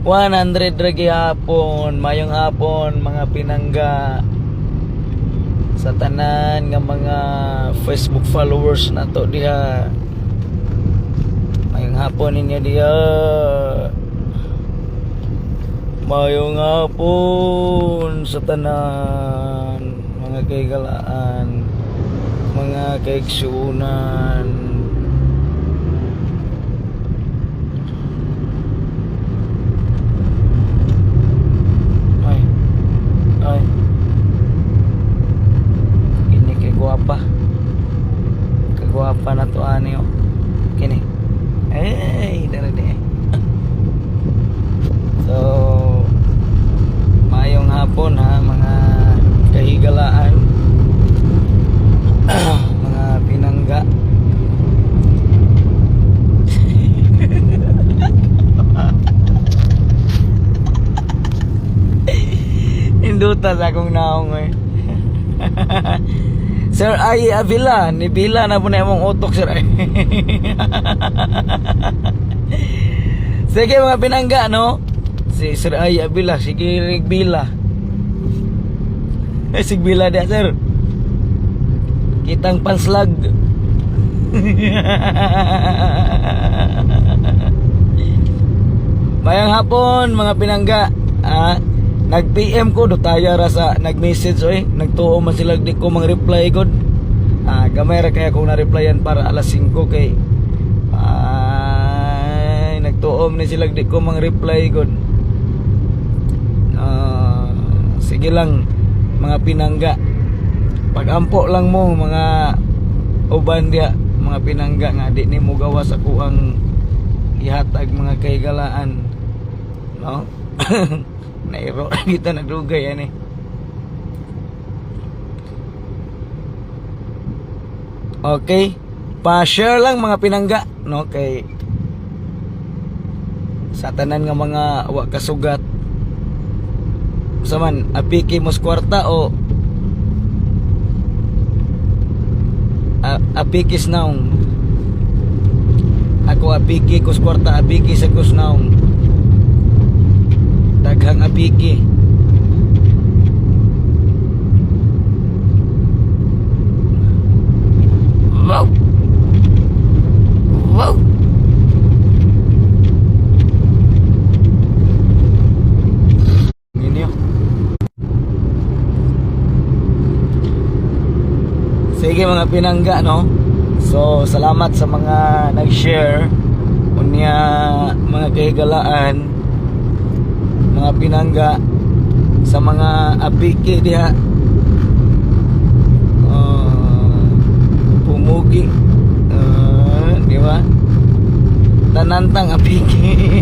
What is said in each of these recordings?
100 ra gihapon. Mayong hapon, mga pinangga, sa tanan nga mga Facebook followers nato diha. Mayong hapon ninyo diha. Mayong hapon sa tanan, mga kaigalaan, mga kaigsuunan. Ay, ay, ini kay guwapa. Kagwapa na to ani, oh. Kini. Eh, dara di. So, mayong hapon ha, mga kahigalaan, mga pinangga. Induta sa akong naong eh. Sir Ay Avila, ni Bila na po na imong utok, Sir Ay. Sige, mga pinangga, no? Si Sir Ay Avila, sige Bila. Eh, sig Bila dia, sir. Kitang panslag. Mayang hapon, mga pinangga. Ah, nag-PM ko do tayo ra sa nag-message oy, nagtuo man sila di ko mang reply gud. Ah, gamay ra kaya kung na-replyan para alas 5 kay ay nagtuo man ni sila di ko mang reply gud. Ah, sige lang, mga pinangga. Pagampo lang mo mga uban diya, mga pinangga, nga di nimo gawas ako ang ihatag, mga kahigalaan, no? Nairo kita nagdugay ani. Okay, pa-share lang, mga pinangga, no, kay sa tanan nga mga wa kasugat sa man apiki mos kwarta o apikis naong. Ako apiki kus kwarta, apiki sa kus naong, daghang apiki. Wow. Ninyo. Sige, mga pinangga, no? So salamat sa mga nag-share. Unya, mga kahigalaan, mga pinangga, sa mga apiki diha. Pumugi. Di ba? Tanantang apiki.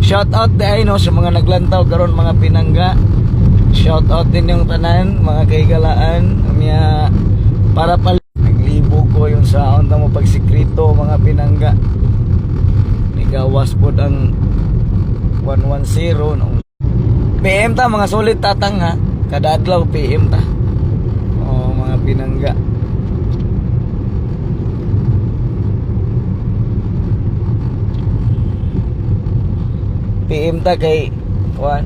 Shout out di no sa mga naglantaw karon, mga pinangga. Shout out din yung tanan, mga kahigalaan. Unya para pa naglibog ko yung sa unta mo pagsikrito, mga pinangga. Nigawas pod ang 110, no. PM ta, mga solid tatang ha. Kada adlaw PM ta. Oh, mga pinangga. PM ta kay kuan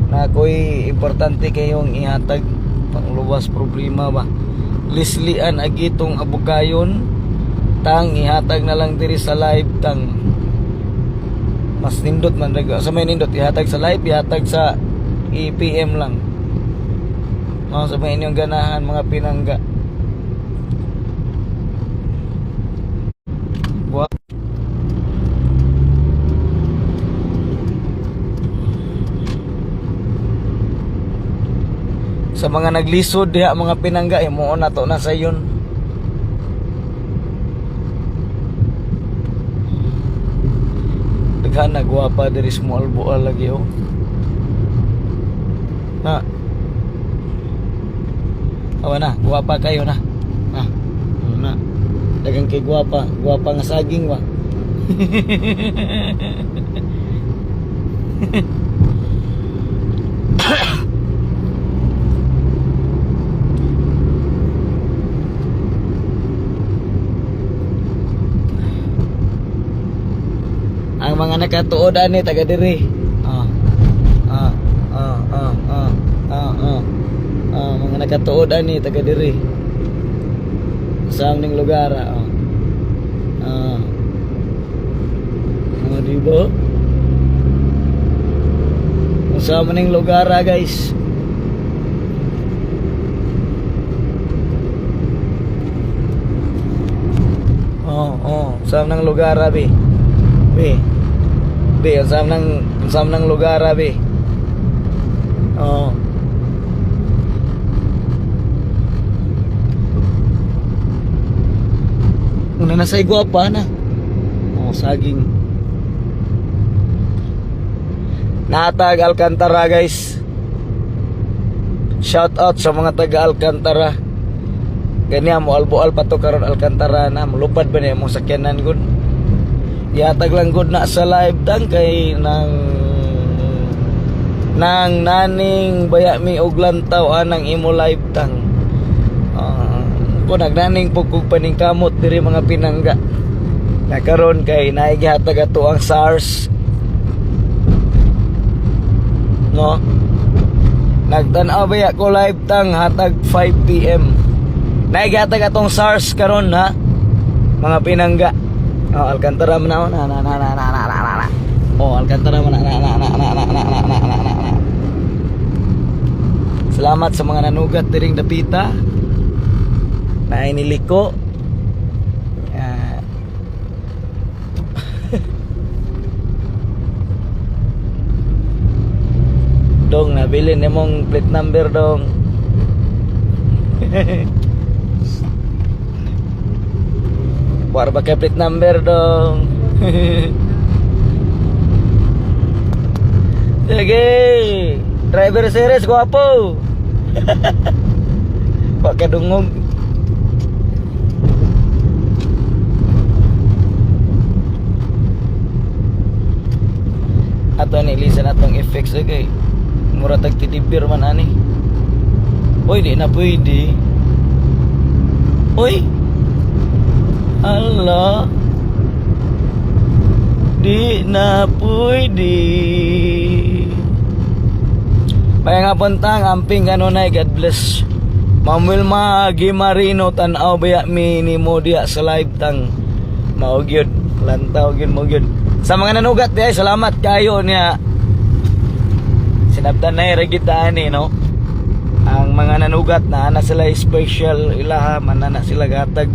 na ako'y importante kayong ihatag pangluwas problema ba. Lislian agitong abukayon tang, ihatag na lang diri sa live tang, mas nindot man rego sa may nindot ihatag sa live, ihatag sa i-PM lang, no, sa may inyong ganahan, mga pinangga. Wa sa mga naglisod diha, mga pinangga, himuon na to na sa yun. Daghan na gwapa diri sa Moalboal lagi, oh. Na awa na, gwapa kayo na. Ah, na daghang kay gwapa, gwapa nga saging ba. Ang Ang mga nakatuod ani taga diri. Ah. Ah, ah, ah, ah, ah, ah. Ah, mga nakatuod ani taga diri. Sa aming lugar, ah. Ah. Oh, di ba? Sa aming lugar, ah, guys. Oh, sa aming lugar, ah, bi. Bi. Bi, sa aming lugar, ah, bi. Oh. Una na sa igwapa na. Oh, saging. Natag Alcantara, guys. Shout out sa mga taga Alcantara. Ganya mo albual pa to karon Alcantara na mulupad ba niya mong sakyanan gud. Yatag lang gud na sa live tang kay nang naning baya mi og lantaw anang imo live tang. Ko nagnaning pug kog paningkamot diri, mga pinangga. Na karon kay naigihatag ato ang SARS. No? Nagtan-aw baya ko live tang hatag 5 PM. Naigihatag atong SARS karon ha. Mga pinangga. Oh, Alcantara man na na na na na na na na na. Oh, Alcantara man na na na na na na na na na na na na. Salamat sa mga nanugat diring dapita. Naay niliko. Ah. Dong, nabili nimong plate number, dong. War ba kay plate number, dong? Sige. Driver series gwapo. Wa kadungog. Ato ni ilisan atong effects eh, kay mura tag teddy bear man ani. Uy, di na pwede. Uy. Allah. Di na pwede. Kaya nga puntang amping kanunay, God bless. Ma'am Wilma Gimarino, tan-aw baya mi nimo diya sa live tang. Mao gyud, lantaw gyud mo gyud. Sa mga nanugat diay, salamat kayo niya. Sinabtan na ra kita ani, no. Ang mga nanugat na ana sila special ilaha manana sila gatag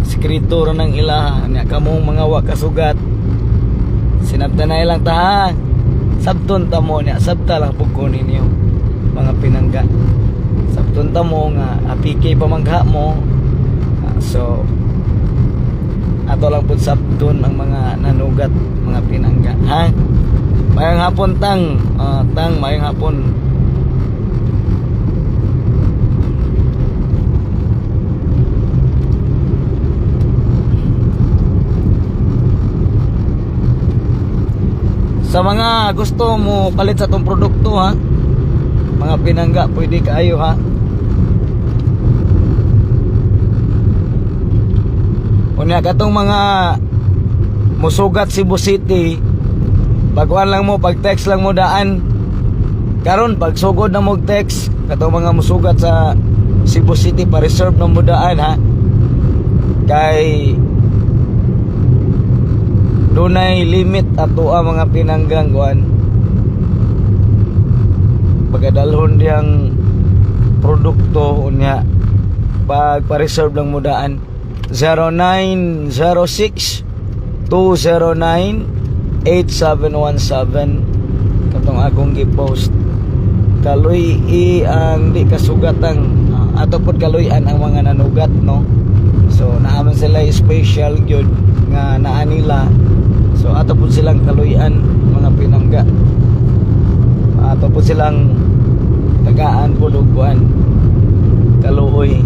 sekreto ra ng ilaha niya. Kamong mga wa kasugat, sinabtan na ilang ta ha. Sabton ta mo niya, sabta lang pug ko ninyo, mga pinangga. Sabton ta mo nga apike pamangha mo. Ah, so ato lang pud sabton ang mga nanugat, mga pinangga, ha. Mayang hapon tang. Ah, tang, mayang hapon. Sa mga gusto mo palit sa atong produkto ha, mga pinangga, pwede kaayo ha. Unya katong mga musugat Cebu City, pagkuan lang mo, pag text lang mo daan. Karon pagsugod na mo text katong mga musugat sa Cebu City, pa reserve na mo daan ha. Kay dunay limit ato ang mga pinanggang kuan pagkadalhon diyang produkto. Unya pag pa-reserve lang mo daan 0906 209 8717 katong akong gi-post. Kaloy i ang di kasugatang ato pod kaloy-an ang mga nanugat, no. So naaman sila special gyud nga naa nila, so ato pod silang kaluy-an, mga pinangga. Ato pod silang tagaan pod og kuan, kaluoy,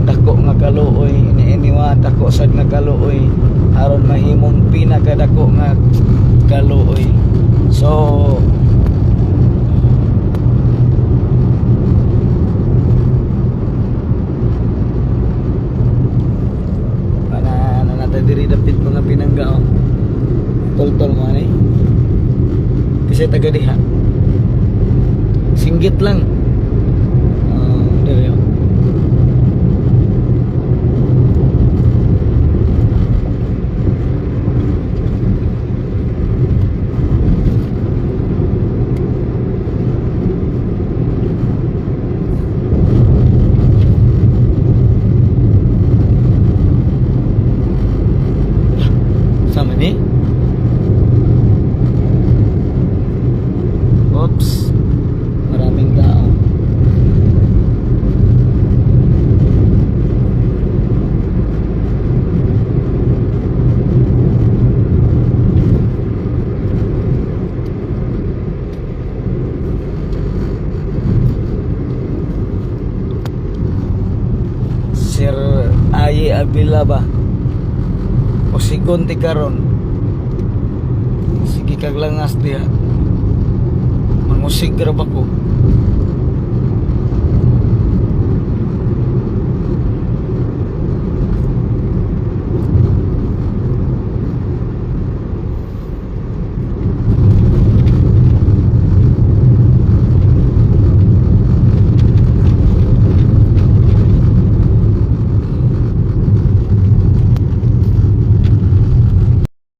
dako nga kaluoy iniiniwa, dako sad nga kaluoy aron mahimong pinakadako nga kaluoy. So ana na natin diri dapit, mga pinangga, oh. Tol-tol mo ani. Kasi taga diha. Singgit lang. Ah, dire oh. Sama ni? Oops. Maraming tao. Sir Aye Abila ba? O sigon ti karon. Sige kag langas diha. Mangusig ra ba ko?